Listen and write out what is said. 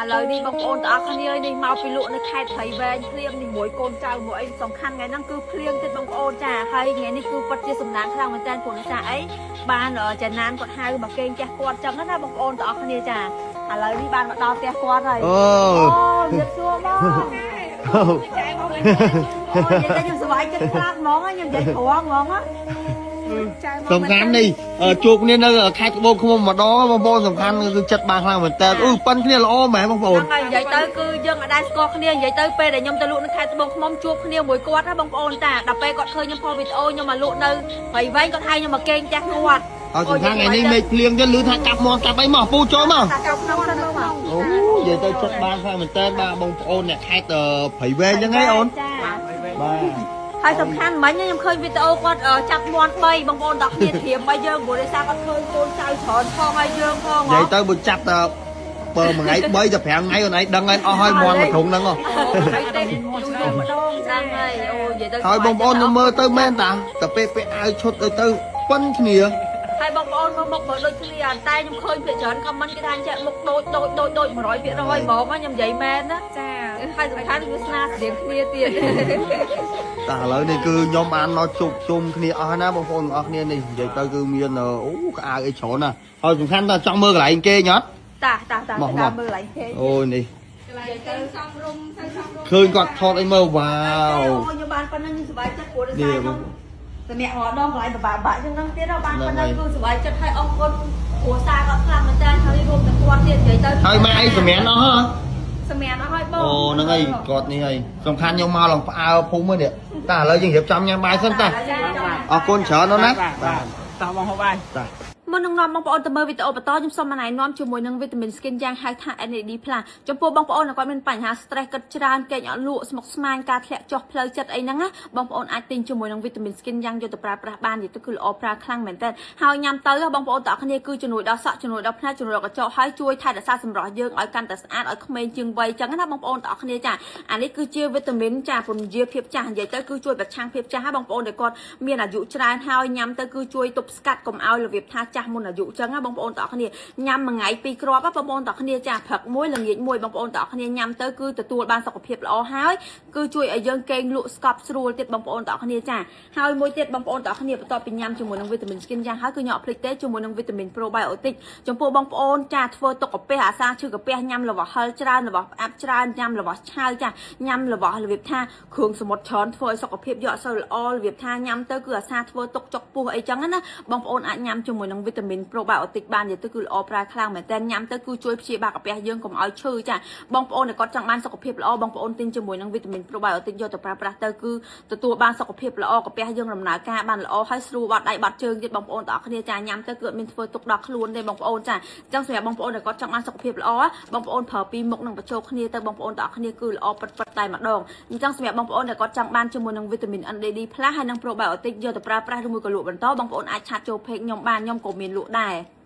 ឥឡូវនេះបងប្អូនទាំងអស់គ្នានេះមកពីលក់នៅខេត្តព្រៃវែងភ្លាមនេះមួយកូនចៅមួយអីសំខាន់ថ្ងៃហ្នឹងគឺភ្លៀងទៀតបងប្អូនចាហើយថ្ងៃនេះគឺពិតជាសំណាងខ្លាំងមែនតើព្រោះដោយសារអីបានចាណានគាត់ហៅមកគេងផ្ទះគាត់ចឹងណាបងប្អូនទាំងអស់គ្នាចាឥឡូវនេះបានមកដល់ផ្ទះគាត់ហើយ អូ អូជំរាបសួរបងអូនិយាយទៅខ្ញុំសប្បាយចិត្តខ្លាំងហ្មងខ្ញុំនិយាយត្រង់ហ្មងណា សំខាន់នេះជួបគ្នានៅខេត្តត្បូងឃ្មុំម្ដងបងប្អូនសំខាន់គឺចិត្តបានខ្លាំងមែនតើអឺប៉ិនគ្នាល្អមែនបងប្អូន ហ្នឹងហើយនិយាយទៅគឺយើងអាចដែរស្គាល់គ្នានិយាយទៅពេលដែលខ្ញុំទៅលក់នៅខេត្តត្បូងឃ្មុំជួបគ្នាមួយគាត់ណាបងប្អូនតាដល់ពេលគាត់ឃើញខ្ញុំផុសវីដេអូខ្ញុំមកលក់នៅព្រៃវែងគាត់ហៅខ្ញុំមកគេងផ្ទះគាត់ ហើយសំខាន់ថ្ងៃនេះមេឃភ្លៀងទៀតឮថាកាប់មន់កាប់អីមកពូចូលមក តាចូលក្នុងទៅមក អូនិយាយទៅចិត្តបានខ្លាំងមែនតើបាទបងប្អូនអ្នកខេត្តព្រៃវែងចឹងហីអូន ចា បាទ ហើយសំខាន់មិញខ្ញុំឃើញវីដេអូគាត់ចាប់មន់3បងប្អូនដល់គ្នាត្រៀមឲ្យយើងព្រោះដោយសារគាត់ឃើញកូនចៅច្រើនផងឲ្យយើងផង និយាយទៅបើចាប់តើបើមួយថ្ងៃ3ទៅ5ថ្ងៃអូនឯងដឹងហើយអស់ហើយមន់មួយធុងហ្នឹងហ៎ ហើយទេយូរយូរម្ដងចឹងហើយអូនិយាយទៅ ហើយបងប្អូនខ្ញុំមើលទៅមែនតាតែពេលពាក់អាវឈុតទៅទៅប៉ិនគ្នា ហើយបងប្អូនមើលមុខមើលដូចគ្នាតែខ្ញុំឃើញភាគច្រើន comment គេថាចេះមុខដូចដូចដូចដូច100%ហ្មងខ្ញុំនិយាយមែនណា ចា ហើយសំខាន់វាស្នាស្រៀងគ្នាទៀត តែឥឡូវនេះគឺខ្ញុំបានមកជួបជុំគ្នាអស់ហើយណាបងប្អូនទាំងអស់គ្នានេះនិយាយទៅគឺមានអូក្អៅអីច្រើនណាស់ហើយសំខាន់តើចង់មើលកន្លែងគេញ៉ត់ តាតាតា មកមក តាមមើលឡើងគេ អូយនេះ កន្លែងទៅសំរុំទៅសំរុំ ឃើញគាត់ថតអីមើលវ៉ាវ អូខ្ញុំបានប៉ុណ្្នឹងខ្ញុំសប្បាយចិត្តព្រោះដោយ នេះ សារខ្ញុំសម្រាប់រដងកន្លែងពិបាកបាក់ចឹងហ្នឹងទៀតបានប៉ុណ្្នឹងគឺសប្បាយចិត្តហើយអរគុណគ្រួសារគាត់ខ្លាំងមែនតើហើយរួមទាំងគាត់ទៀតនិយាយទៅ ហើយម៉ែអីសម្រានអស់ហ៎ សម្រាប់អស់ហើយបង អូហ្នឹងហើយគាត់នេះហើយសំខាន់ខ្ញុំមកឡើងផ្អើភូមិនេះតាឥឡូវយើងរៀបចំញ៉ាំបាយសិនតាអរគុណច្រើនណាស់ណាបាទ តោះបងហូបបាយ តា មុននឹងនាំបងប្អូនទៅមើលវីដេអូបន្តខ្ញុំសូមណែនាំជាមួយនឹងវីតាមីន Skin យ៉ាងហៅថា NAD+ចំពោះបងប្អូនដែលគាត់មានបញ្ហា stress គិតច្រើនគេងអត់លក់ស្មុគស្មាញការធ្លាក់ចុះផ្លូវចិត្តអីហ្នឹងណាបងប្អូនអាចទិញជាមួយនឹងវីតាមីន Skin យ៉ាងយកទៅប្រើប្រាស់បាននិយាយទៅគឺល្អប្រើខ្លាំងមែនទែនហើយញ៉ាំទៅបងប្អូនទាំងអស់គ្នាគឺជំនួយដល់សក់ជំនួយដល់ភ្នែកជំនួយដល់កញ្ចក់ហើយជួយថែរក្សាសម្រស់យើងឲ្យកាន់តែស្អាតឲ្យក្មេងជាងវ័យចឹងណាបងប្អូនទាំងអស់គ្នាចាអានេះគឺជាវីតាមីនចាពន្យាភាពចាស់និយាយទៅគឺជួយប្រឆាំងភាពចាស់ហើយបងប្អូនដែលគាត់មានអាយុច្រើនហើយញ៉ាំទៅគឺជួយទប់ស្កាត់កុំឲ្យរបៀបថាចាស់មុនអាយុចឹងណាបងប្អូនទាំងអស់គ្នាញ៉ាំមួយថ្ងៃពីរគ្រាប់ណាបងប្អូនទាំងអស់គ្នាចាព្រឹកមួយល្ងាចមួយបងប្អូនទាំងអស់គ្នាញ៉ាំទៅគឺទទួលបានសុខភាពល្អហើយគឺជួយឲ្យយើងគេងលក់ស្កប់ស្រួលទៀតបងប្អូនទាំងអស់គ្នាចាហើយមួយទៀតបងប្អូនទាំងអស់គ្នាបន្ទាប់ពីញ៉ាំជាមួយនឹងវីតាមីន skin យ៉ាងហើយគឺញ៉ាំអត់ភ្លេចទេជាមួយនឹងវីតាមីន probiotic ចំពោះបងប្អូនចាធ្វើទុកកាពះអាសាឈឺកាពះញ៉ាំរបស់ហិលច្រើនរបស់ផ្អាប់ច្រើនញ៉ាំរបស់ឆៅចាញ៉ាំរបស់របៀបថាគ្រឿងសមុទ្រច្រើនធ្វើឲ្យសុខភាពយកអត់សូវល្អរបៀបថាញ៉ាំទៅគឺអាសាធ្វើទុកចុកពោះអីចឹងណាបងប្អូនអាចញ៉ាំជាមួយនឹងវីតាមីន probiotic បាននិយាយទៅគឺល្អប្រើខ្លាំងមែនតើញ៉ាំទៅគឺជួយព្យាបាលកាពះយើងកុំឲ្យឈឺចាបងប្អូនដែលគាត់ចង់បានសុខភាពល្អបងប្អូនទិញជាមួយនឹងវីតាមីន probiotic យកទៅប្រើប្រាស់ទៅគឺទទួលបានសុខភាពល្អកាពះយើងដំណើរការបានល្អហើយស្រួលបាត់ដៃបាត់ជើងទៀតបងប្អូនទាំងអស់គ្នាចាញ៉ាំទៅគឺអត់មានធ្វើទុកដល់ខ្លួនទេបងប្អូនចាអញ្ចឹងសម្រាប់បងប្អូនដែលគាត់ចង់បានសុខភាពល្អបងប្អូនប្រើពីរមុខនឹងបញ្ចូលគ្នាទៅបងប្អូនទាំងអស់គ្នាគឺល្អពិតពិតតែម្ដងអញ្ចឹងសម្រាប់បងប្អូនដែលគាត់ចង់បានជាមួយនឹងវីតាមីន NAD+ ហើយនិង probiotic យកទៅប្រើប្រាស់ឬមួយក៏លក់បន្តបងប្អូនអាច chat ចូល page ខ្ញុំបានខ្ញុំក៏មានលក់ដែរ។